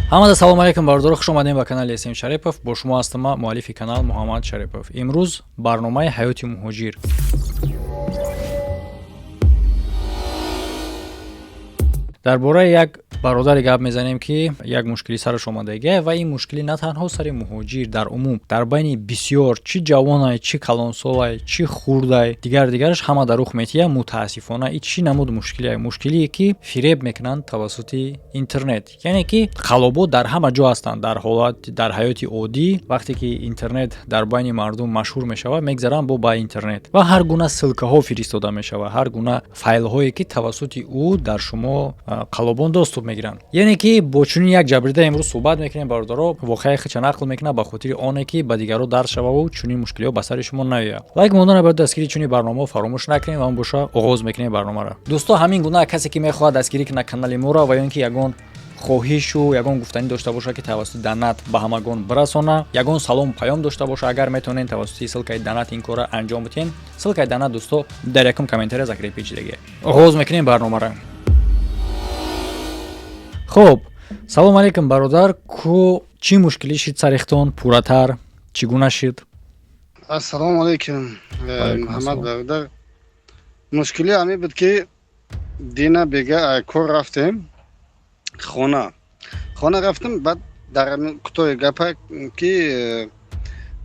Ҳамада салому алайкум, бародаро, хуш омадем ба канали СМ Шарипов. Бо шумо ҳастам ман, муаллифи канал Муҳаммад Шарипов. Имрӯз барномаи ҳаёти муҳоҷир. Дар бораи як бародаре гап мезанем, ки як мушкилӣ сараш омадагия ва ин мушкилӣ на танҳо сари муҳоҷир, дар умум дар байни бисёр, чӣ ҷавонай, чӣ калонсолай, чӣ хурдай, дигар дигараш ҳама дар рух метия. Мутаассифона, и чӣ намуд мушкилие? Мушкилие ки фиреб мекунанд тавассути интернет, яъне ки қалобот дар ҳама ҷо ҳастанд. Дар ҳолат, дар ҳаёти оддӣ, вақте ки интернет дар байни мардум машҳур мешавад, мегзаранд бо ба интернет ва ҳар гуна ссылкаҳо фиристода мешавад, ҳар гуна файлҳое ки тавассути ӯ дар шумо қалобон доступ мегиранд. Яъне ки бо чунин як ҷабрида имрӯз суҳбат мекунем, бародаро. Воқеаи хича нақл мекунад ба хотири оне ки ба дигарро дарс шававу чунин мушкилиҳо ба сари шумо наояд. Лайк мондан барои дастгирии чунин барномаҳо фаромӯш накунем ва боша оғоз мекунем барномаро. Дӯсто, ҳамин гуна касе ки мехоҳад дастгирӣ кунад канали моро ва ё ин ки ягон хоҳишу ягон гуфтанӣ дошта бошад, ки тавассути донат ба ҳамагон бирасона, ягон салому паём дошта боша, агар метавонед, тавассути ссылкаи донат ин корро анҷом бидиҳем. Ссылкаи донат, дӯсто, дар якум комментария закрепить шидагия. Оғоз мекунем барномаро. Хуб, салому алейкум, бародар. Ку чӣ мушкилӣ шид сарихтон, пурратар чӣ гуна шид? Ассалому алейкум, Муҳаммад бародар. Мушкилӣ ҳамин буд, ки дина бега кор рафтем, хона рафтем. Баъд дар кӯтоҳи гапа, ки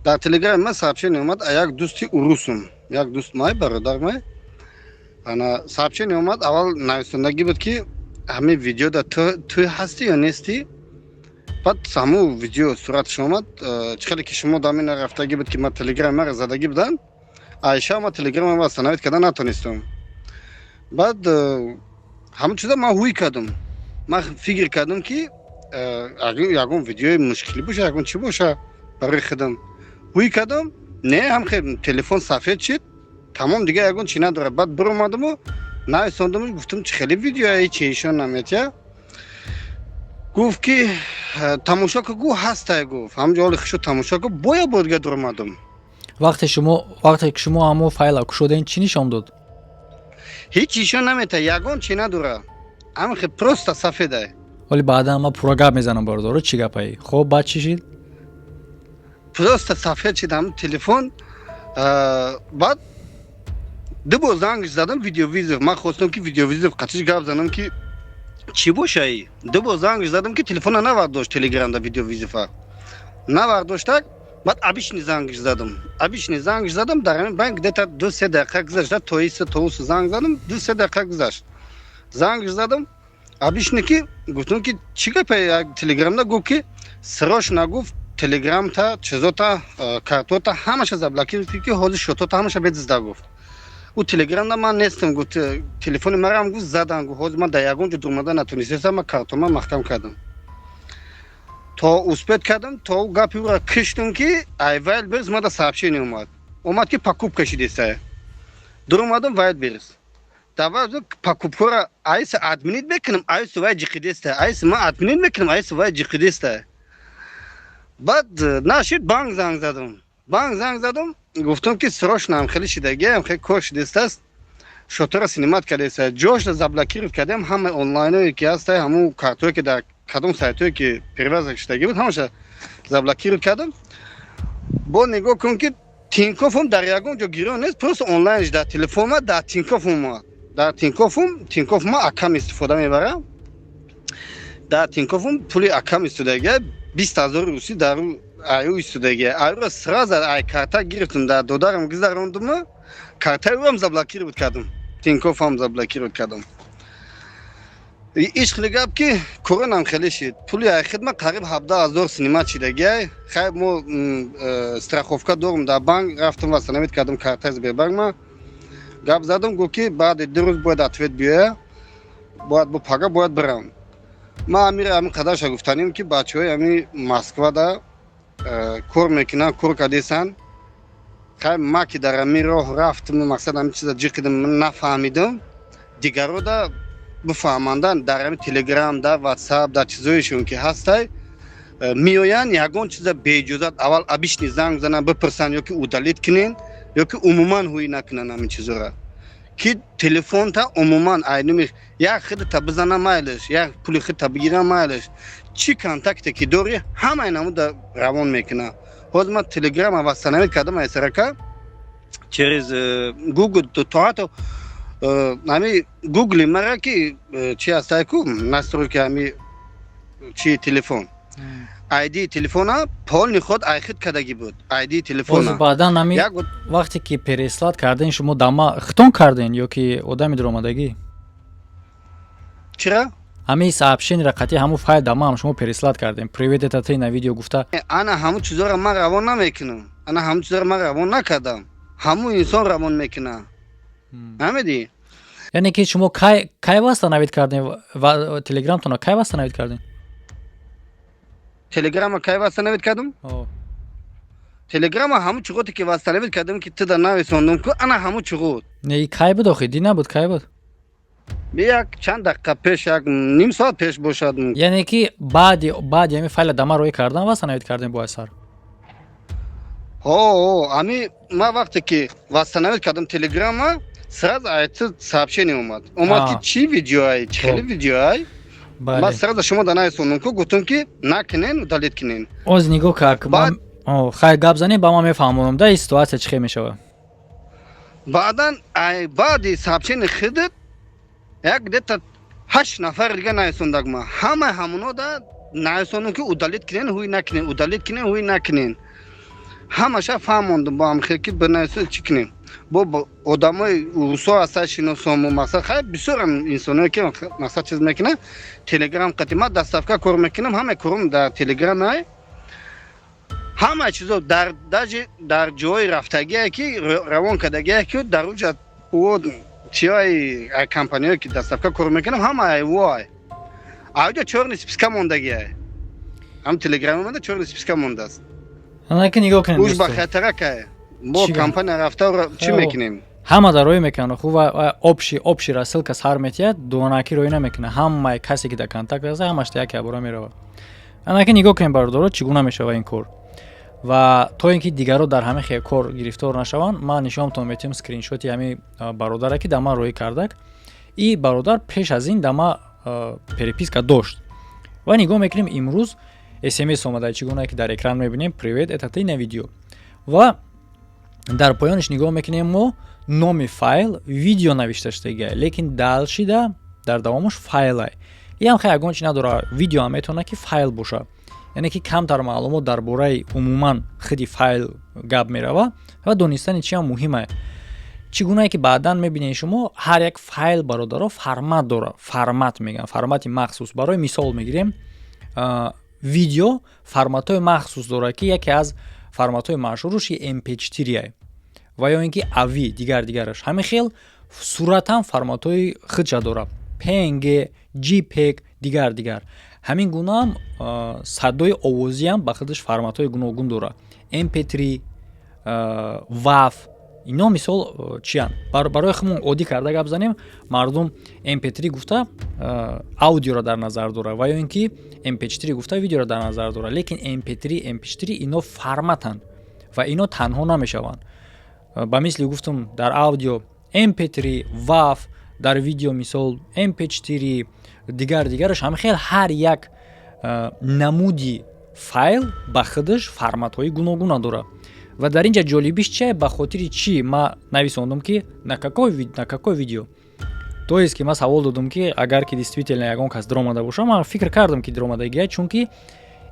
дар Телеграми ман сообщение омад, як дӯсти урусум, як дӯст май, бародар май, ана сообщение омад. Аввал нависондагӣ буд, ки ҳамин видеода ту ҳастӣ ё нестӣ. Баъд ҳамун видео сураташ омад. Чӣ хеле ки шумо дамина рафтагӣ буд, ки ман Телеграми мара задагӣ буданд, айша ман Телеграма восстановить карда натонистам. Баъд ҳамун чиза ман ҳуй кардам. Ман фикр кардам, ки ягон видеои мушкилӣ боша, ягон чӣ боша. Барои худам ҳуй кардам, не, ҳам телефон сафед шид, тамом, дигар ягон чӣ надорад. Баъд биромадаму нависондам, гуфтам, чӣ хеле видеои чи ишон наметия. Гуфт, ки тамошо ка, гу ҳастай, гуфт, ҳамҷо ҳоли хишу тамошо ка. Боя бор дига дуромадам. Вақте ки шумо ҳамо файла кушоден, чӣ нишон дод? Ҳеҷ ишон намета, ягон чӣ надора, ҳамихе просто сафедай. Вале баъдан ман пурра гап мезанам, бародаро, чӣ гапаи. Хоб, баъд чӣ шид? Просто сафед шид ҳам телефон. Баъд ду бор занг задам, видеовызов. Ман хостам, ки видеовызов қатиш гап занам, ки чӣ бошаи. Ду бор занг задам, ки телефона навардошт, Телеграмда видеовызова навардоштак. Баъд обычный зангш задам, обычный зангш задам. Дар ҳамин банк где-то 2-3 дақиқа гузашта, тоиса тоусу занг задам, 2-3 дақиқа гузашт, зангш задам обычный, ки гуфтам, ки чӣ гапе Телеграмда. Гуфт, ки срочно, гуфт, Телеграмта, чизота, картота ҳамаша заблокировать, ки ҳозир счётота ҳамаша безда, гуфт. Ӯ Телеграмда ман нестам, гуфт, телефони марам, гуфт, задан, гуфт, ҳозир ман дар ягон ҷо дурмада натонистам, ман картома маҳкам кардам. То успеть кардам, то гапи ӯра киштам, ки ай Вайлдберриз мада сообщение омад, ки покупка шидеста. Дуромадам Вайлдберриз, давай покупкора айса отменить мекунам, айсу вай ҷиқидеста, айса ман отменить мекунам, айсу вай ҷиқидеста. Баъд нашид, банк занг задам, банк занг задам, гуфтам, ки срочно ам хеле шидагиам, хеле кор шидестааст, счётора снимать кардеста, ҷошта заблокировать кардем, ҳама онлайное ки ҳаста, ҳамун картое ки дар кадом сайтое ки привязка шидагӣ буд, ҳамаша заблокировать кардам. Бо нигоҳ кун, ки Тинькофф дар ягон ҷо гирён нест, просто онлайнш дар телефонма, дар Тинькофф омад. Дар Тинькоффум, Тинькофф ма акам истифода мебарам, дар Тинькоффум пули акам истодагия, 20 000 русӣ дар аю истодагия. Аюра сразу ай карта гирифтам, дар додарам гузарондума, картаи ӯам заблокировать кардам, Тинькоффам заблокировать кардам. Иш хеле гап, ки коронам хеле шид, пули ай хидма қариб 17 000 снимать шидагиай. Хайр, мо страховка дорум, дар банк рафтам, восстановить кардам картаи Сбербанкма. Гап задам, гуфт, ки баъди 2 рӯз бояд ответ биёя, бояд бо пага бояд бирам. Ман амира ҳамин қадарша гуфтанем, ки бачаҳои ҳами Москвада кор мекунанд, кор кардесанд. Хайр, ма ки дар ҳамин роҳ рафтам, мақсад ҳамин чиза ҷиқидам, нафаҳмидам, дигарода бифаҳмандан. Дар ҳамин Телеграм, дар Ватсап, дар чизоешон ки ҳастай, меоянд, ягон чиза беиҷозат аввал обычный занг зананд, бипурсанд, ё ки удалить кунен, ё ки умуман ҳуй накунанд ҳамин чизора, ки телефонта умуман айнуми як хидта бизана майлаш, як пули хидта бигира майлаш. Чӣ контакте ки дорӣ, ҳамаи намуда равон мекуна. Ҳозир ман Телеграма восстановить кардам айсарака через Google, то ҳатто ҳами Гугли мара ки чи ҳастай ку, настройки ҳами чи телефон, айди телефона полный худ айхид кардагӣ буд, айди телефона. Баъдан ами вақте ки переслать карден, шумо дама хитон карден ё ки одами дуромадагӣ? Чира? Ҳамин сообщениеро қатъи ҳамун файл дамаам шумо переслать кардем, «Привет, это ты на видео» гуфта. Ана ҳамун чизоро ман равон намекунам, ана ҳамун чизоро ман равон накардам, ҳамун инсон равон мекуна, фаҳмидӣ? Яъне ки шумо кай восстановить кардем ва Телеграмтона кай восстановить кардем? Телеграма кай восстановить кардам? Телеграма ҳамун чуғоте ки восстановить кардам, ки туда нависондум ку, ана ҳамун чуғот. Не, кай буд охи? Ди набуд, кай буд? Як чанд дақиқа пеш, як ним соат пеш бошад. Яъне ки баъди ҳамин файла дама роӣ кардан восстановить кардем бо асар? Ҳо, ами ман вақте ки восстановить кардам Телеграма, сразу айти сообщение омад, ки чӣ видеоай, чӣ хели видеоай. Ман сразу шумо да нависондум ку, гуфтум ки накунен, удалить кунен. Оз нигоҳ как хай гап занем, ба ман мефаҳмонам да, ин ситуация чӣ хел мешавад. Баъдан баъди сообщение хидит як где-то ҳашт нафар дига нависондак. Ма ҳамаи ҳамуно да нависондум ки удалить кунен, ҳуй накунен, удалить кунен, ҳуй накунен. Ҳамаша фаҳмондум бо ҳамхел ки бинависо, чӣ кунем. Бо одамои русо ҳаста, шиносому, мақсад, хай, бисёрам инсоное ки, мақсад, чиз мекунам, Телеграм қати ман доставка кор мекунам, ҳамаи корум дар Телеграм ай, ҳамаи чизо дар даже дар ҷои рафтагие ки равон кардагие ки дар уҷа чиҳои компаниое ки доставка кор мекунам, ҳамаи вой аҷа чёрный списка мондагиай, ҳам Телеграм омада, чёрный списка мондааст. Анаки нигоҳ кунед. Уж ба хатаракай мо компания рафта чӣ мекунем? Ҳама дар роӣ мекунанд. Хуб, общий рассылка сар метиҳад, дуонаки роӣ намекунад. Ҳамаи касе ки дар контакт аст, ҳамаш яке абора меравад. Анаки нигоҳ кунед, бародаро, чӣ гуна мешавад ин кор. Ва то ин ки дигарро дар ҳамин хел кор гирифтор нашаванд, ман нишонтон метиҳам скриншоти ҳамин бародаре ки дар ман роӣ кардак. И бародар пеш аз ин дар ман переписка дошт ва нигоҳ мекунем, имрӯз смс омада, чӣ гуна ки дар экран мебинем: «Привет, это ты на видео». Ва дар поёниш нигоҳ мекунем мо, номи файл видео навишта шудагия, лекин дальше дар давомаш файлай. Иам хай ягон чи надора, видеоам метавонад ки файл боша. Яъне ки камтар маълумот дар бораи умуман худи файл гап мерава ва донистани чиам муҳима. Чӣ гунае ки баъдан мебинед шумо, ҳар як файл, бародаро, формат дора, формат мегӯям, формати махсус. Барои мисол мегирем, видео форматҳои махсус дорад, ки яке аз форматҳои машҳуруш mp4 ва ё ин ки avi, дигар дигараш. Ҳамин хел суратам форматҳои худша дорад: png, jpeg, дигар дигар. Ҳамин гунаам садои овозиам ба худаш форматҳои гуногун дорад: mp3, wav. Ино мисол чиянд? Барои худмон оддӣ карда гап занем, мардум mp3 гуфта аудиоро дар назар дорад ва ё ин ки mp4 гуфта видеоро дар назар дорад. Лекин mp3, mp4 ино форматанд ва ино танҳо намешаванд. Ба мисли гуфтум, дар аудио mp3, wav, дар видео мисол mp4, дигар дигараш. Ҳамин хел ҳар як намуди файл ба худаш форматҳои гуногуна дорад. Ва дар ин ҷа ҷолибиш чия? Ба хотири чӣ ма нависондум ки на какой видео? То есть ки ман савол додум, ки агар ки действительно ягон кас диромада боша. Ман фикр кардам, ки диромадагия, чунки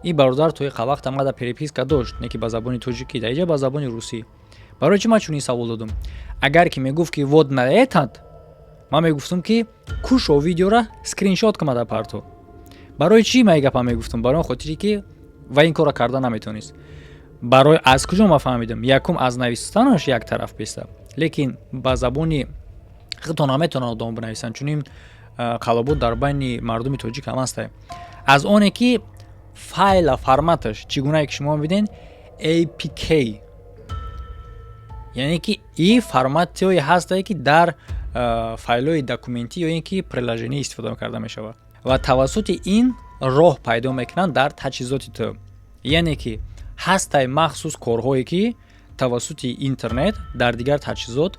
ин бародар то иқа вақт амада переписка дошт, не ки ба забони тоҷикӣ, дар иҷа ба забони русӣ. Барои чӣ ман чунин савол додум? Агар ки мегуфт, ки вот на этот, ман мегуфтум, ки кушо, видеора скриншот кумада парто. Барои чӣ ман ин гапа мегуфтум? Барои он хотире ки ва ин корро карда наметавонист. Барои аз куҷо ман фаҳмидам? Якум, аз навистанаш як тараф беста, лекин ба забони худто наметавонанд одам бинависанд, чунин қалобот дар байни мардуми тоҷик ҳам ҳаста. Аз оне ки файла форматаш чӣ гунае ки шумо мебинед, apk, яъне ки и форматҳое ҳастае, ки дар файлҳои документӣ ё ин ки приложение истифода карда мешавад ва тавассути ин роҳ пайдо мекунанд дар таҷҳизоти ту. Яъне ки ҳастай махсус корҳое, ки тавассути интернет дар дигар таҷҳизот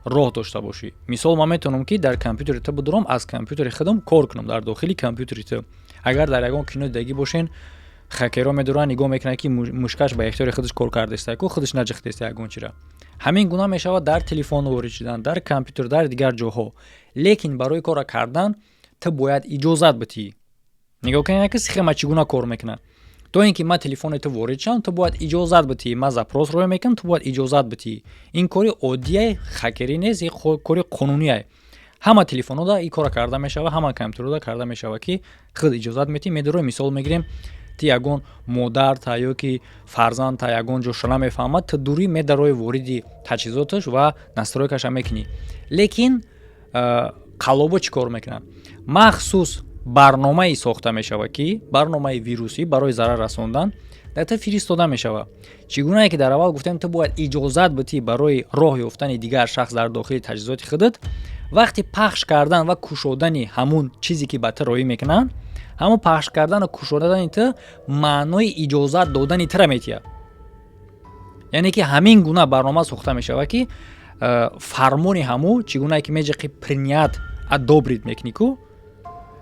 роҳ дошта бошӣ. Мисол, ман метавонам, ки дар компютери ту будурам, аз компютери худам кор кунам дар дохили компютери ту. Агар дар ягон кино дидагӣ бошен, хакерҳо медоранд, нигоҳ мекунанд, ки мушкаш ба ихтиёри худаш кор кардаиста ку, худаш наҷихтаиста ягон чира. Ҳамин гуна мешавад дар телефон ворид шудан, дар компютер, дар дигар ҷоҳо. Лекин барои корра кардан ту бояд иҷозат битӣ. Нигоҳ кунед, ки схема чӣ гуна кор мекунад. То ин ки ман телефони ту ворид шавам, ту бояд иҷозат битӣ. Ман запрос роя мекунам, ту бояд иҷозат битӣ. Ин кори оддие, хакерӣ нест, ин кори қонуние. Ҳама телефонҳода ин корра карда мешавад, ҳама компютерҳода карда мешавад, ки худ иҷозат метӣ, медорои. Мисол мегирем, ти ягон модарта ё ки фарзандта ягон ҷоша намефаҳмад, ту дурӣ медарои, вориди таҷҳизоташ ва настройкаша мекунӣ. Лекин қаллобо чӣ кор мекунанд? Махсус барномае сохта мешавад, ки барномаи вирусӣ барои зарар расондан дар ту фиристода мешавад. Чӣ гунае ки дар аввал гуфтем, ту бояд иҷозат битӣ барои роҳ ёфтани дигар шахс дар дохили таҷҳизоти худат. Вақти пахш кардан ва кушодани ҳамун чизе, ки ба ту роҳӣ мекунанд, ҳамун пахш кардану кушодани ту маънои иҷозат додани тура метиҳад. Яъне ки ҳамин гуна барнома сохта мешавад, ки фармони ҳаму чӣ гунае ки меҷиқи, принять, одобрить мекунӣ ку,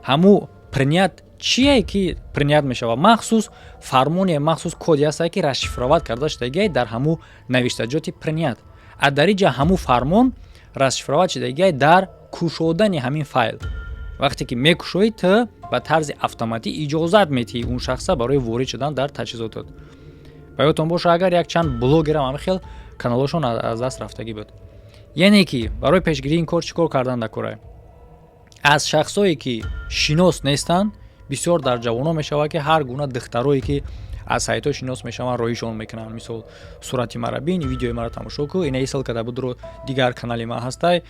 ҳаму принять чие ки принять мешавад, махсус фармоне, махсус коде ҳастае, ки расшифровать карда шудагиай дар ҳаму навиштаҷоти принять. А дар инҷа ҳаму фармон расшифровать шудагиай дар кушодани ҳамин файл. Вақте ки мекушоӣ, ту ба тарзи автоматӣ иҷозат метиҳӣ он шахса барои ворид шудан дар таҷҳизотот. Ба ёдтон боша, агар якчанд блогерам ҳамин хел каналҳошон аз даст рафтагӣ буд. Яъне ки барои пешгирии ин кор чӣ кор кардан дар кора? Аз шахсое, ки шинос нестанд, бисёр дар ҷавонон мешавад, ки ҳар гуна духтарое, ки аз сайтҳо шинос мешаванд, роҳишон мекунанд. Мисол, сурати мара бин, видеои мара тамошо ку, инаи ссылка да будро, дигар канали ман ҳастай,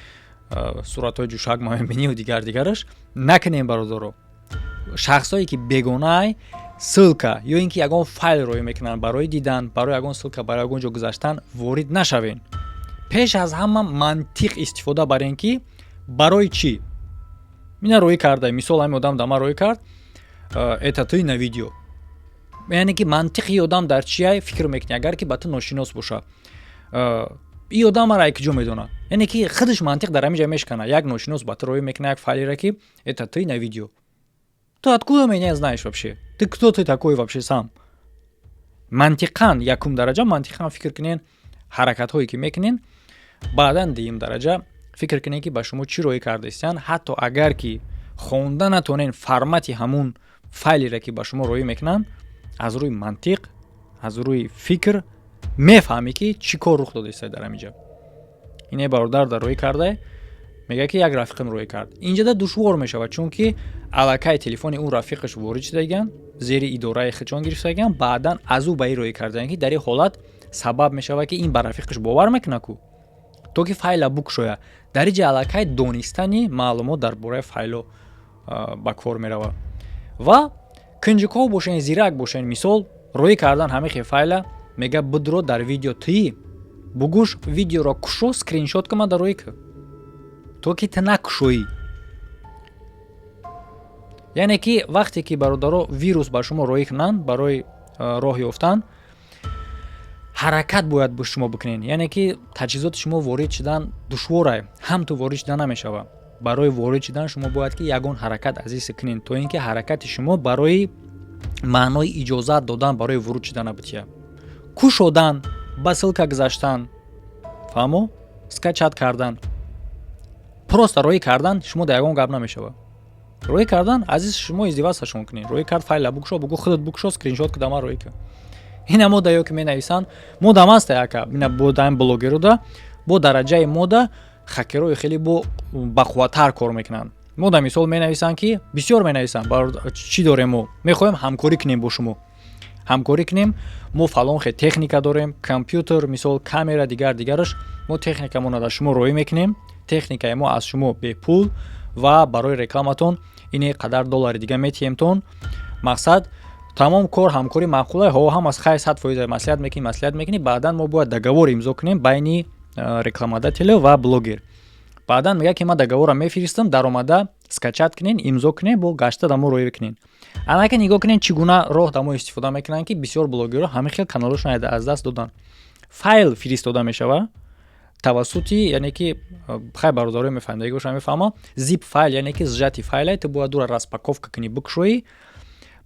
суратҳои ҷушак ма мебинию дигар дигараш. Накунем, бародаро. Шахсое, ки бегонаай, ссылка ё ин ки ягон файл роҳӣ мекунанд барои дидан, барои ягон ссылка, барои ягон ҷо гузаштан, ворид нашавен. Пеш аз ҳама мантиқ истифода барен, ки барои чӣ ина роҳӣ карда. Мисол, ҳамин одам да ман роҳӣ кард: «Это ты на видео». Яъне ки мантиқи одам дар чия фикр мекунӣ? Агар ки ба ту ношинос боша, и одам мара ай куҷо медонад? Яъне ки худаш мантиқ дар ҳамин ҷа мешкана. Як ношинос ба ту роҳӣ мекунад як файлера, ки «Это ты на видео». Ты откуда меня знаешь вообще? Ты кто ты такой вообще сам? Мантиқан, якум дараҷа мантиқан фикр кунен ҳаракатҳое, ки мекунен. Баъдан дуюм дараҷа фикр кунен, ки ба шумо чӣ роҳӣ кардаистиянд. Ҳатто агар ки хонда натонен формати ҳамун файлере, ки ба шумо роҳӣ мекунанд, аз рӯи мантиқ, аз рӯи фикр мефаҳмӣ, ки чӣ кор рух додаиста дар ҳамин ҷа. Ине бародар дар роҳӣ карда, мегӯяд, ки як рафиқам роҳӣ кард. Инҷода душвор мешавад, чунки аллакай телефони он рафиқаш ворид шудагиан, зери идораи худшон гирифтагиан, баъдан аз ӯ ба ин роҳӣ кардаан, ки дар ин ҳолат сабаб мешавад, ки ин ба рафиқаш бовар мекунад ку, то ки файла букушояд. Дар ин ҷа аллакай донистани маълумот дар бораи файло ба кор меравад. Ва кунҷиков бошен, зирак бошен. Мисол, роҳӣ кардан ҳамин хел файла, мега: «Будро, дар видео тӣ бугӯш, видеоро кушо, скриншот ка, мада роҳӣ ка», то ки ту накушоӣ. Яъне ки вақте ки, бародаро, вирус ба шумо роҳӣ кунанд, барои роҳ ёфтан ҳаракат бояд бо шумо бикунед. Яъне ки таҷҳизоти шумо ворид шудан душворае, ҳам ту ворид шудан намешавад. Барои ворид шудан шумо бояд ки ягон ҳаракат азиз кунед, то ин ки ҳаракати шумо барои маънои иҷозат додан барои вуруд шудана бития. Кушодан, ба ссылка гузаштан, фаҳмо, скачать кардан, просто роҳӣ кардан шумо дар ягон гап намешавад. Роҳӣ кардан, азиз, шумо издеваться кунед. Роҳӣ кард, файла букушо, бугӯ: «Худат букушо, скриншот ки, дама роҳӣ кун». Ина мода ё ки менависанд, модам аста яка ина бодаин блогеруда бо дараҷаи мода, хакерои хеле бо бақувваттар кор мекунанд. Мода мисол менависанд, ки бисёр менависанд: «Чӣ дорем? Мо мехоҳем ҳамкорӣ кунем, бо шумо ҳамкорӣ кунем. Мо фалон хел техника дорем, компютер, мисол, камера, дигар дигараш. Мо техникамонро дар шумо роҳӣ мекунем, техникаи мо аз шумо бепул ва барои рекламатон ине қадар доллари дига метиҳемтон». Мақсад, тамом, кор ҳамкорӣ маъқула ҳо, ҳам аз хай, 100% маслиҳат мекунӣ, маслиҳат мекунӣ. Баъдан мо бояд договор имзо кунем байни рекламодателю ва блогер. Баъдан мегӯяд, ки ман договорро мефиристам, даромада скачать кунен, имзо кунен, бо гашта дамо роҳӣ кунен. Анака нигоҳ кунен, чӣ гуна роҳ дамо истифода мекунанд, ки бисёр блогерҳо ҳамин хел каналҳошон аз даст доданд. Файл фиристода мешавад тавассути, яъне ки, хай, бародарои мефаҳмидаги бошанд, мефаҳмам, zip файл, яъне ки сжатый файле. Ту бояд дура распаковка кунӣ, бикушоӣ.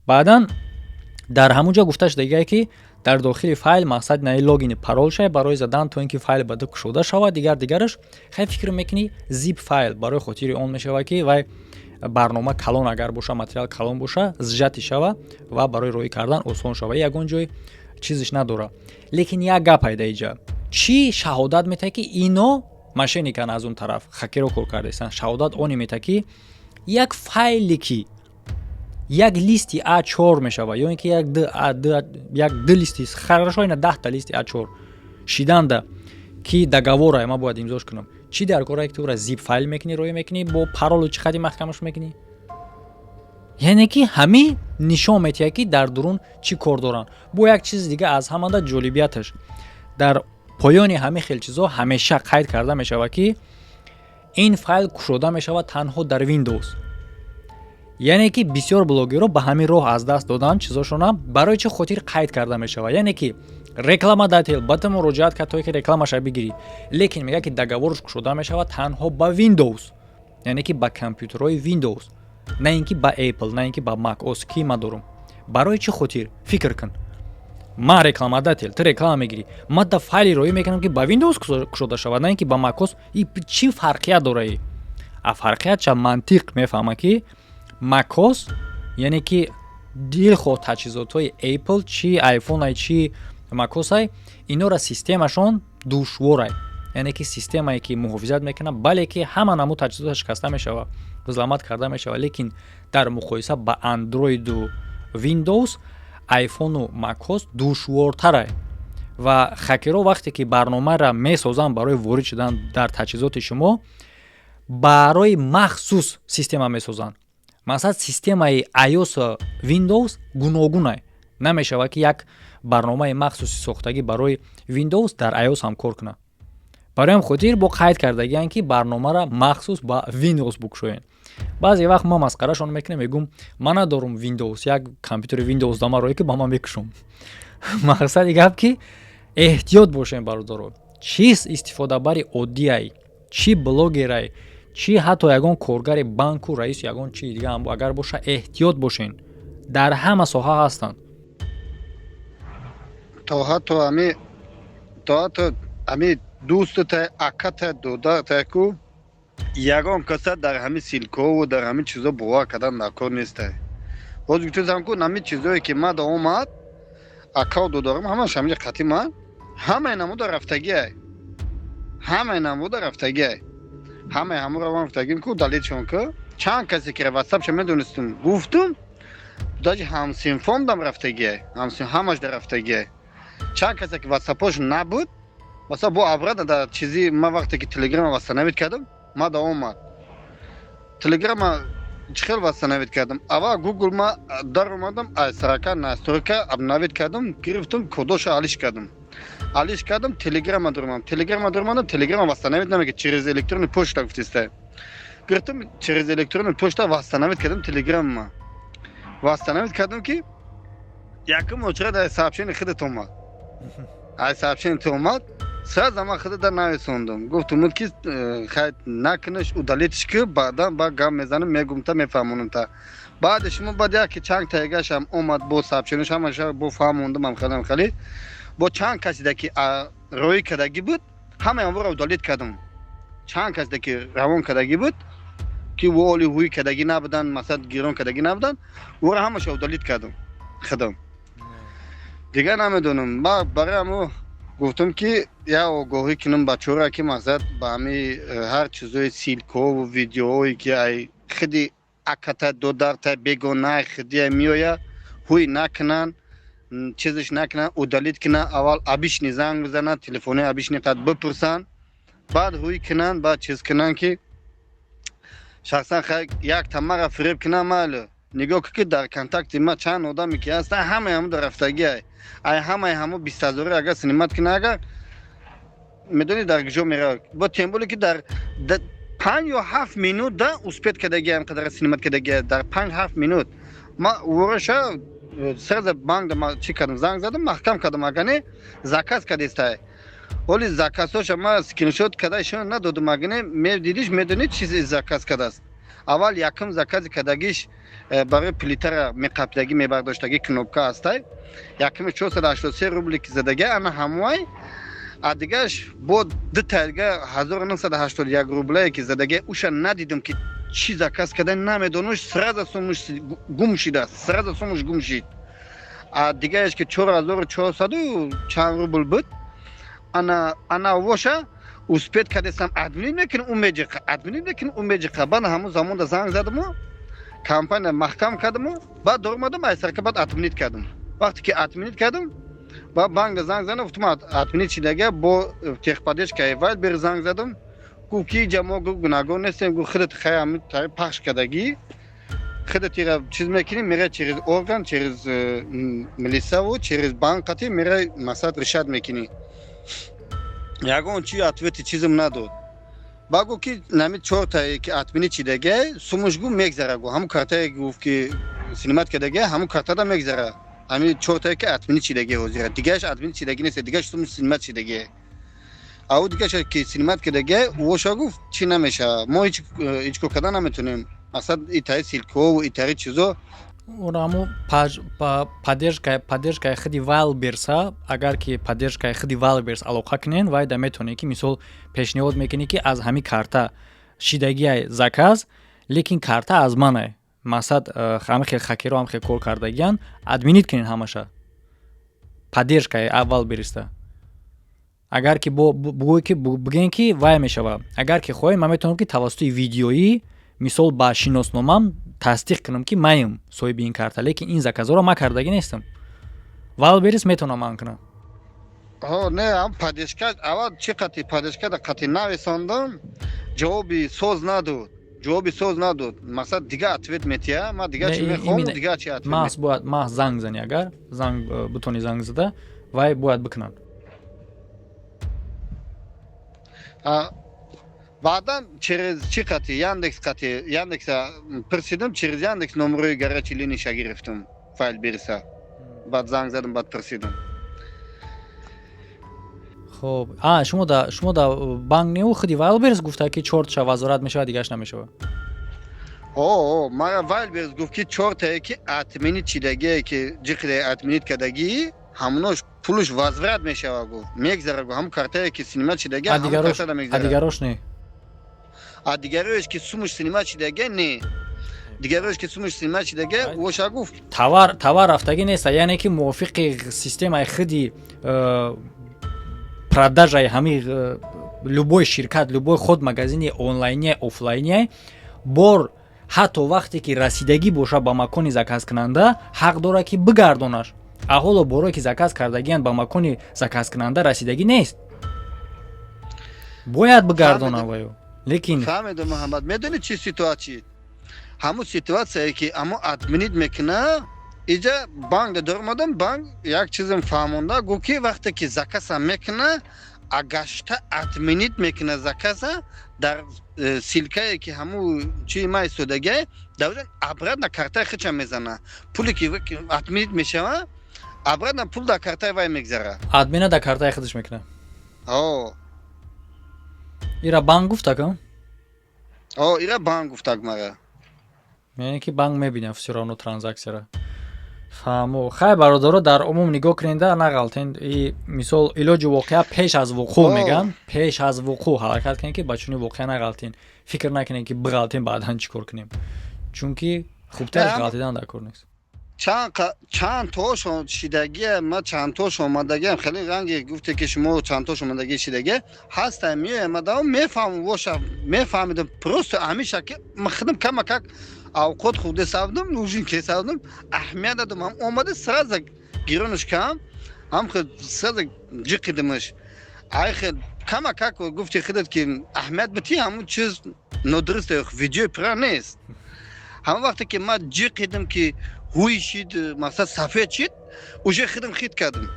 Баъдан дар ҳамун ҷо гуфта шудагие, ки дар дохили файл мақсад наи логини парол шай барои задан, то ин ки файл ба ду кушода шавад, дигар дигараш. Хай, фикр мекунӣ, zip файл барои хотири он мешавад, ки вай барнома калон агар боша, материал калон боша, сжатый шава ва барои роӣ кардан осон шава. Ягон ҷой чизиш надора. Лекин як гап айда иҷа: чӣ шаҳодат метаҳад, ки ино мошенникан, аз он тараф хакеро кор кардаистанд? Шаҳодат оне метаҳад, ки як файле, ки як листи А4 мешавад ё ин ки як ду листи, хорошо, ина 10-та листи А4 шиданда, ки договорае, ман бояд имзош кунам, чӣ дар корае, ки тура zip файл мекунӣ, роӣ мекунӣ, бо паролу чӣ қади маҳкамаш мекунӣ? Яъне ки ҳамин нишон метиҳад, ки дар дурун чӣ кор доранд. Бо як чизи дига, аз ҳамада ҷолибияташ, дар поёни ҳамин хел чизҳо ҳамеша қайд карда мешавад, ки ин файл кушода мешавад танҳо дар Windows. Яъне ки бисёр блогерҳо ба ҳамин роҳ аз даст доданд чизошона. Барои чӣ хотир қайд карда мешавад? Яъне ки рекламодатель ба ту муроҷиат кард, то ки рекламаша бигирӣ, лекин мегӯяд, ки договорш кушода мешавад танҳо ба Windows, яъне ки ба компютерҳои Windows, на ин ки ба Apple, на ин ки ба Mac OS, ки ман дорум. Барои чӣ хотир? Фикр кун: ман рекламодатель, ту реклама мегирӣ, ман да файли роӣ мекунам, ки ба Windows кушода шавад, на ин ки ба Mac OS. Чӣ фарқият дора? А фарқиятша мантиқ мефаҳма, ки macOS, яъне ки дилхоҳ таҷҳизотҳои Apple, чи iPhone, чи macOS, инора системашон душворай, яъне ки системае, ки муҳофизат мекунад. Бале, ки ҳама намуд таҷҳизота шикаста мешавад, взломать карда мешавад, лекин дар муқоиса ба Андроиду Windows, iPhoneu macOS душвортарай. Ва хакерҳо вақте ки барномаро месозанд барои ворид шудан дар таҷҳизоти шумо, барои махсус система месозанд. Масалан, системаи iOS, Windows гуногунай. Намешавад, ки як барномаи махсуси сохтагӣ барои Windows дар iOS ҳам кор кунад. Барои ҳам хотир бо қайд кардагианд, ки барномаро махсус ба Windows букушоед. Баъзе вақт ма масхарашон мекунем, мегӯм: «Ман надорум Windows, як компютери Windows дама рое, ки ба ман мекушом». Мақсади гап, ки эҳтиёт бошем, бародаро. Чиз истифодабари оддиай, чӣ блогерай, чӣ ҳатто ягон коргари банку, раису ягон чизи дига ҳам агар боша, эҳтиёт бошен, дар ҳама соҳа ҳастанд. То ҳатто ами, то ҳатто ами дӯстата, аката, додарта ку, ягон каса дар ҳами ссылкаову дар ҳами чизо бовар кардан дар кор нестай. Боз гуфтам ку, ҳами чизое, ки мада омад, акау додарам ҳамаш ҳамиҷа қатӣ ман, ҳамаи намуда рафтагиай, ҳамаи намуда рафтагиай, ҳамаи ҳамуро ман гуфтагим ку, далелшон ку, чанд касе ки ватсапша медонистум, гуфтум, даже ҳамсинфом дам рафтагиай, ҳамаш да рафтагиай. Чанд касе ки ватсапош набуд, масалан, бо обратно дар чизи ман, вақте ки Телеграма восстановить кардам, мада омад. Телеграма чӣ хел восстановить кардам? Аввал Гугл ма дар омадам, сарака настройка обновить кардам, гирифтам, кодоша алиш кардам, алиш кардам, Телеграма даромадам. Телеграма даромадам, Телеграма восстановить намекард, через электронный почта гуфтиста. Гирифтам, через электронный почта восстановить кардам. Телеграма восстановить кардам, ки якум очередь ай сообщение худат омад, ай сообщение ту омад. Сразу ман худата нависондам, гуфтум, ки хай, накунаш, удалитиш ки, баъдан ба гап мезанам, мегумта, мефаҳмонам. Баъди шумо, баъд яке чанд тайгашам омад, бо сообщениеш ҳамаша бо фаҳмондам. Хелам хеле бо чанд касида, ки роӣ кардагӣ буд, ҳамаи онро удалить кардам. Чанд касида, ки равон кардагӣ буд, ки воли ҳуй кардагӣ набуданд, масалан, гирон кардагӣ набуданд, ӯро ҳамаша удалить кардам худам. Дигар намедонам. Ма барои ҳамо гуфтам, ки як огоҳӣ кунам бачаҳоро, ки мақсад ба ҳами ҳар чизои ссылкаову видеоҳое, ки ай худи аката, додарта, бегонай худия меоя, ҳуй накунанд, чизаш накунанд, удалить кунанд. Аввал обычный занг бизананд, телефони обычный қад бипурсанд, баъд ҳуй кунанд, баъд чиз кунанд, ки шахсан якта мара фиреб кунам, майли. Нигоҳ кун, ки дар контакти ма чанд одаме ки ҳастанд, ҳамаи ҳамо дар рафтагиай. Ай ҳамаи ҳамо 20 ҳазорӣ агар снимать кунад, агар медонӣ, дар куҷо меравад? Бо тем более ки дар 5 ё 7 минут да успеть кардагиам, қадара снимать кардагия дар 5-7 минут. Ма ураша сразу банк чӣ кардам, занг задам, маҳкам кардам. Агар не, заказ кардистай. Оли заказҳоша ма скриншот карда ишон надодам, агар не, медидиш, медонӣ, чизе заказ кардааст. Аввал якум закази кардагиш барои плитара меқапидагӣ, мебардоштагӣ, кнопка ҳастай. Якуми 483 рубли ки задага, ана ҳамвай. А дигараш бо ду тайга 1981 рублае ки задага, уша надидам, ки чӣ заказ карда, намедонаш. Сразу сумуш гум шида, сразу сумуш гум шид. А дигараш ки 4400 чанд рубл буд, ана воша успеть кардесам, отменить мекунем, у меҷиқа, отменить мекунем, у меҷиқа. Баъд ҳамун замонда занг задаму компания маҳкам кардаму, баъд доромадам айсарка, баъд отменить кардам. Вақте ки отменить кардам, ба банкда занг задам, гуфтам, отменить шидага. Бо техподдержкаи Вайлдберриз занг задам, гуфт ки иҷа мо гунahгор нестем, гуфт, худат хай пахш кардагӣ, худат ира чиз мекунӣ, мера через орган, через милисаву через банк қати мера, масалан, решать мекунӣ. Ягон чи ответи чизм надод. Ба гуфт ки нами чортае ки отменить шидага, сумуш гу мегзара, гу ҳамун картае, гуфт, ки снимать кардага, ҳамун картада мегзара. Ҳамин чортае ки отменить шидаги ҳозира, дигараш отменить шидаги нест, дигараш сумуш снимать шидаги. Ау дигараш ки снимать кардага, воша, гуфт, чӣ намешава, мо ҳеҷ кор карда наметонем, масалан, итари ссылкову итари чизо. Орамо поддержкаи худи Вайлдберриса, агар ки поддержкаи худи Вайлдберрис алоқа кунен, вай да метавонед ки, мисол, пешниҳод мекунӣ, ки аз ҳамин карта шидагиай заказ, лекин карта аз манай, мақсад, ҳама хел хакеро ҳам хел кор кардагиян, отменить кунен ҳамаша. Поддержкаи Вайлдберриста агар ки бугӯе ки бигӯем, ки вай мешава, агар ки хоҳем, ман метавонам, ки тавассути видеоӣ, мисол, ба шиносномам тасдиқ кунам, ки маем соҳиби ин карта, лекин ин заказҳоро ман кардагӣ нестам. Вайлдберрис метавонам ман кунам. Ҳо, не, ам поддержка аввал чӣ қати поддержкада қати нависондам, ҷавоби соз надод, ҷавоби соз надод. Мақсад, дига ответ метия, ман дига чи мехоҳам, дига чи ответ. Маҳз бояд маҳз занг зани, агар занг бутони занг зада, вай бояд бикунад. Баъдан через чӣ қати Яндекс, қати Яндекса пурсидам, через Яндекс номерои горячий линияша гирифтам Вайлдберриса, баъд занг задам, баъд пурсидам. Хоб, а шумо да банк неу, худи Вайлдберрис гуфта, ки чорташа возврат мешавад, дигараш намешавад? О, мара Вайлдберрис гуфт, ки чортае ки отменить шидагие, ки ҷиқиде отменить кардагӣ, ҳамонош пулуш возврат мешавад, гуфт, мегзара, гуфт, ҳамон картае ки снимать шидагӣ. А дигарош не? А дигарош ки сумуш снимать шидага, не, дигарош ки сумуш снимать шидага, воша, гуфт. Товар рафтагӣ неста, яъне ки мувофиқи системаи худи продажаи ҳамин любой ширкат, любой худ магазини онлайния, офлайния, бор ҳатто вақте ки расидагӣ боша ба макони заказкунанда, ҳақ дорад, ки бигардонаш. А ҳоло борое ки заказ кардагиянд, ба макони заказкунанда расидагӣ нест, бояд бигардона ваю, лекин Фаҳмидам, Муҳаммад. Медонӣ чӣ ситуация? Ҳамун ситуацияе ки ҳамун отменить мекуна, иҷа банк даромадам, банк як чизм фаҳмонда, гуфт, ки вақте ки заказа мекуна, а гашта отменить мекуна заказа, дар ссылкае ки ҳамун чи ма истодагиа, дар обратно картаи худша мезана. Пуле ки отменить мешава, обратно пул дар картаи вай мегзара. Отмена дар картаи худаш мекуна? О. Ира банк гуфтак? О, ира банк гуфтак мара. Яъне ки банк мебинад всё равно транзаксияра. Фаҳмо. Хай, бародаро, дар умум нигоҳ куненда, нағалтен. И мисол, илоҷи воқеа пеш аз вуқӯъ меган, пеш аз вуқӯъ ҳаракат кунед, ки ба чунин воқеа нағалтен. Фикр накунед, ки биғалтем, баъдан чӣ кор кунем, чунки хубтараш ғалтидан дар кор нест. Чанд тошон шидагия, ма чанд тош омадагиам, хеле ранги гуфте, ки шумо чанд тош омадагӣ шидагия ҳаста, меоямадам, мефаҳмам, воша мефаҳмидам. Просто ҳамеша ки ма худам камакак авқот хурде савдам, ужин ке савдам, аҳамият дадам, ҳам омада сразу гиронаш кам, ҳам сразу ҷиқидимаш. Ай хел камакак гуфти худат, ки аҳамият битӣ, ҳамун чиз нодуруст, видеои пура нест. Ҳамон вақте ки ман ҷиқидим, ки ҳуй шид, мақсад, сафед шид, уже худам хит кардам.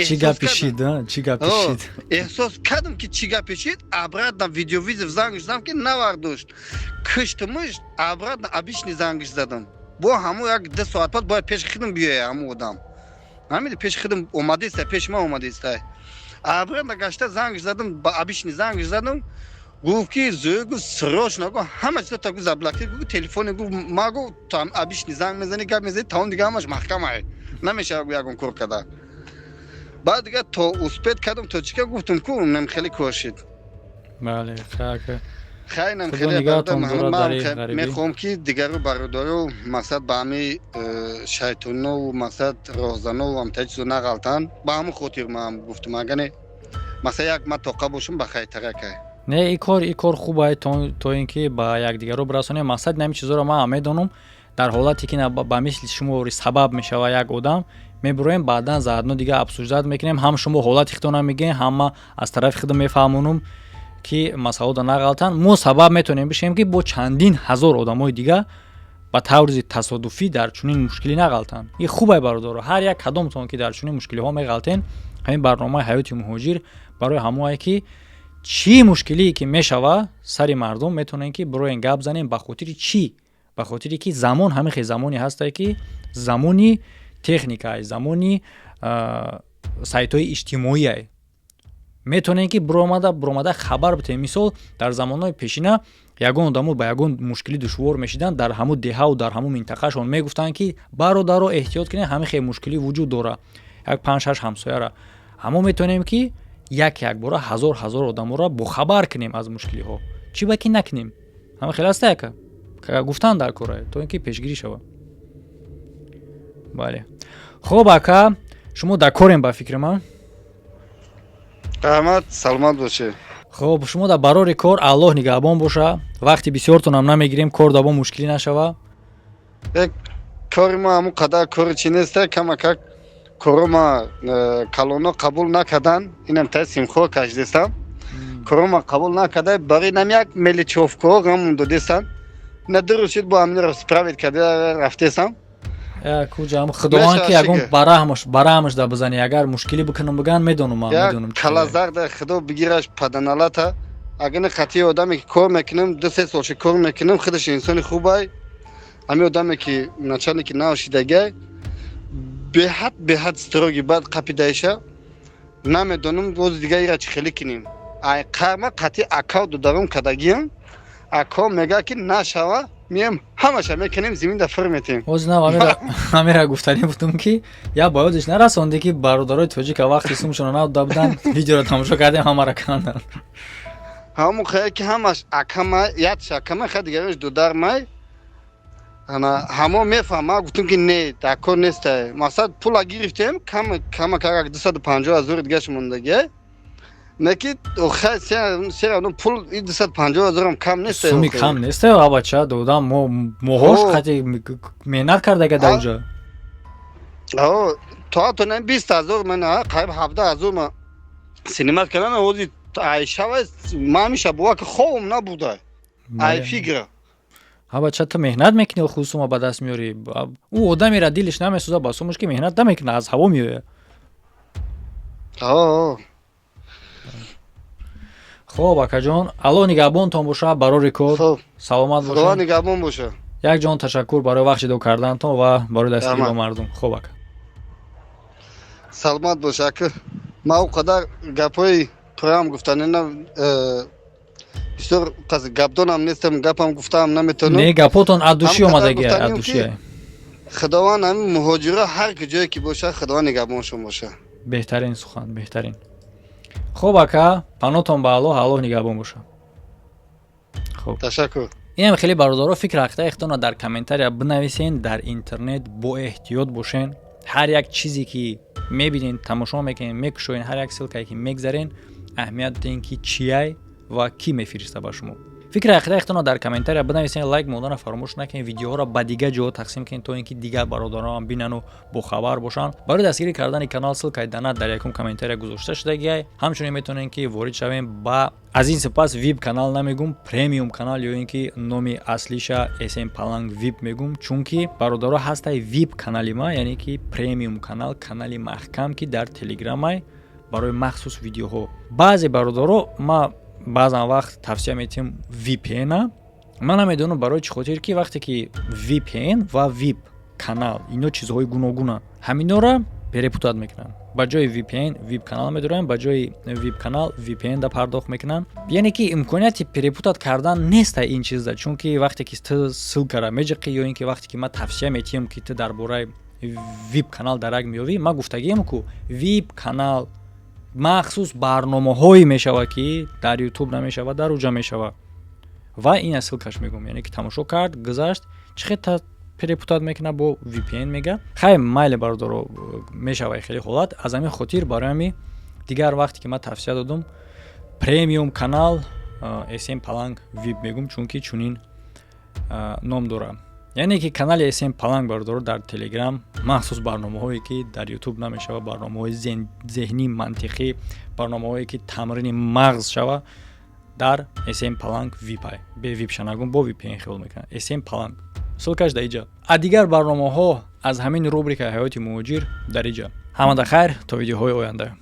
Чӣ гапи шид, чӣ гапи шид? Эҳсос кардам, ки чӣ гапи шид. Обратно видеовызов зангш задам, ки навардошт, киштимиш, обратно обычный зангш задам. Бо ҳамун як 2 соат баъд бояд пеши худам биёя ҳамун одам. Ҳамиди пеши худам омадиста, пеши ман омадиста. Обратно гашта зангш задам, ба обычный зангш задам. Гуфт, ки зӯ, гуфт, срочно, гуфт, ҳама чизо та, гуфт, заблокир, гуфт, телефоне, гуфт, ма, гуфт, ту ҳам обычный занг мезани, гап мезани, тамом, дига ҳамаш маҳкамае, намешава, гуфт, ягон кор карда. Баъд дига то успеть кардам, то чика гуфтум ку, нам хеле кор шид. Бале, хака. Хайнам. Худо хеле нигаҳтон бародар. дорад Ман дар ин ғарибӣ. Мехоҳам, ки дигару бародару, мақсад, ба ҳами шайтонову, мақсад, роҳзанову ҳамта чизо нағалтанд. Ба ҳамон хотир ман гуфтум, агане, мақсад, як ман тоқа бошам, ба хайтаракай. Не, и кор хуб ай, то ин ки ба якдигарро бирасонем. Мақсад, ҳамин чизоро ман медонам, дар ҳолате ки ба мисли шумо сабаб мешава, як одам мебуроем, баъдан заодно дига обсуждать мекунем. Ҳам шумо ҳолати худтона мегӯем, ҳам ман аз тарафи худам мефаҳмонам, ки масъалаода нағалтанд. Мо сабаб метавонем бишем, ки бо чандин ҳазор одамои дига ба таври тасодуфӣ дар чунин мушкилӣ нағалтанд. И хубай, бародаро. Ҳар як кадомтон, ки дар чунин мушкилиҳо меғалтен, ҳамин барномаи «Ҳаёти муҳоҷир» барои ҳамое, ки чӣ мушкилие ки мешава сари мардум, метавонем, ки бироен, гап занем. Ба хотири чӣ? Ба хотире ки замон ҳамин хел замоне ҳастае, ки замони техникае, замони сайтҳои иҷтимоие. Метавонем, ки биромада хабар битем. Мисол, дар замонҳои пешина ягон одамо ба ягон мушкили душвор мешиданд, дар ҳамун деҳаву дар ҳамун минтақашон мегуфтанд, ки бародаро, эҳтиёт кунед, ҳамин хел мушкилӣ вуҷуд дорад, як панҷ шаш ҳамсояра. Ҳамо метавонем, ки як якбора ҳазор ҳазор одаморо бохабар кунем аз мушкилиҳо. Чӣ ба ки накунем? Ҳама хел аста, яка гуфтан дар кора, то ин ки пешгирӣ шавад. Бале, хуб, ака, шумо дар корем, ба фикри ман. Раҳмат, саломат бошед. Хуб, шумо дар барори кор, Аллоҳ нигаҳбон боша. Вақти бисёртонам намегирем, кор дабо мушкилӣ нашава. Кори мо ҳамун қадар кори чи неста, камакак коро ма калоно қабул накардан. Инам та симхо кашидестам, коро ма қабул накарда, барои нам як мелочёвка ғам додестам. На 2 рӯз шид, бо ҳаминро справить карда рафтесам. Куҷам, Худованд, ки ягон бараҳмаш да бизани, агар мушкилӣ бикунам, биган, медонам, ман медонам. Калазарда Худо бигираш, паданалата. Агар хатии одаме, ки кор мекунам, 2-3 сол ши кор мекунам, худаш инсони хубай. Ҳамин одаме, ки начальники нав шидагай, беҳад беҳад строгий. Баъд қапидаиша намедонам, боз дига ира чӣ хеле кунем. Ай қарма қатъи акав дударум кадагиям, ако мега, ки нашава, мием, ҳамаша мекунем, зиминда фир метем. Ҳозир нав ҳамира гуфтанӣ будум, ки як ба ёдиш нарасонде, ки бародарои тоҷика вақти сумшона надода буданд, видеоро тамошо кардем, ҳамара канданд. Ҳамон хая, ки ҳамаш акама, якш акама, ха, дигараш дудармай. Ана ҳамо мефаҳма. Гуфтем, ки не, дар кор нестай. Мақсад, пула гирифтем, кама как 250 000 дигаш мондагия. Неки хай, все равно пул и 250 000-ам кам нестай. Суми кам нестай, абача, додам мо моҳош қати меҳнат кардага дар уҷа. То ҳатто не 20 000, ман қариб 17 000 ма снимать кардам. Ҳози айшава ма ҳамеша бува, ки хобам набуда, ай фикра. Ҳабача, ту меҳнат мекунӣ, худ сума ба даст меёрӣ. Ӯ одамера дилиш намесӯзад ба сумаш, ки меҳнат намекунад, аз ҳаво меояд. О. Хоб, акаҷон, Аллоҳ нигаҳбонтон боша, барори кор. Хоб. Саломат Худованд бошед. нигаҳбон боша. Як ҷон ташаккур барои вақт ҷудо кардантон ва барои дастгирӣ ба Раҳмат. мардум. Хоб, ака. Саломат боша, ака. Ман он қадар гапҳои пурам гуфтани на, бисёр қас гапдонам нестам, гапам гуфтаам наметавонам. Не, гапотон аз душӣ Ҳам қадар омадагӣ, аз гуфтанем, душӣ. ки Худованд ҳамин муҳоҷиро ҳар куҷое ки боша, Худованд нигаҳбоншон боша. Беҳтарин сухан, беҳтарин. Хуб, ака, панотон ба Аллоҳ, Аллоҳ нигаҳбон боша. Хуб. Ташаккур. Инам хеле, бародаро, фикр ақидаи худтонро дар комментария бинависен. Дар интернет бо эҳтиёт бошен. Ҳар як чизе, ки мебинен, тамошо мекунен, мекушоен, ҳар як ссылка е, ки мегзарен, аҳамият диҳен, ки чияй ва кӣ мефириста ба шумо. Фикри ақидаи худтонро дар комментария бинависен, лайк монданро фаромӯш накунед, видеоҳоро ба дигар ҷоҳо тақсим кунед, то ин ки дигар бародаронам бинану бохабар бошанд. Барои дастгирӣ кардани канал ссылка и донат дар якум комментария гузошта шудагиай. Ҳамчунин метавонем, ки ворид шавем ба, аз ин сипас вип канал намегум, премиум канал, ё ин ки номи аслиша СМ Паланг вип мегум, чунки, бародаро, ҳастай вип канали ма, яъне ки премиум канал, канали маҳкам, ки дар Телеграмай, барои махсус видеоҳо. Баъзе бародаро, ма баъзан вақт тавсия метиҳем VPN-а. Ман намедонам барои чӣ хотир, ки вақте ки VPN ва вип канал, ино чизҳои гуногунанд, ҳаминора Перепутать мекунанд. Ба ҷои VPN VIP канал медоранд, ба ҷои VIP канал VPN да пардохт мекунанд. Яъне ки имконияти перепутать кардан неста ин чизда, чунки вақте ки ту ссылка ра меҷиқӣ ё ин ки вақте ки ман тавсия метиҳам, ки ту дар бораи VIP канал дарак меёвӣ, ман гуфтагиам ку VIP канал махсус барномаҳое мешавад, ки дар Ютуб намешавад, дар уҷа мешавад. Ва ин ссылка ш мегӯм, яъне ки тамошо кард, гузашт, чӣ хел перепутать мекунад бо VPN мега. Хай, майли, бародаро, мешавад хеле ҳолат. Аз ҳамин хотир, барои ҳами дигар вақте ки ман тавсия додум премиум канал СМ Паланг VIP мегӯм, чунки чунин ном дорад. Яъне ки канали СМ Паланг, бародаро, дар Телеграм махсус барномаҳое, ки дар Ютуб намешавад, барномаҳои зеҳнӣ, мантиқӣ, барномаҳое, ки тамрини мағз шава, дар СМ Паланг VIP. Бе VIP шанагум, бо VPN хиёл мекунад. СМ Паланг, ссылка ш дар иҷа. А дигар барномаҳо аз ҳамин рубрикаи «Ҳаёти муҳоҷир» дар иҷа. Ҳамада хайр, то видеоҳои оянда.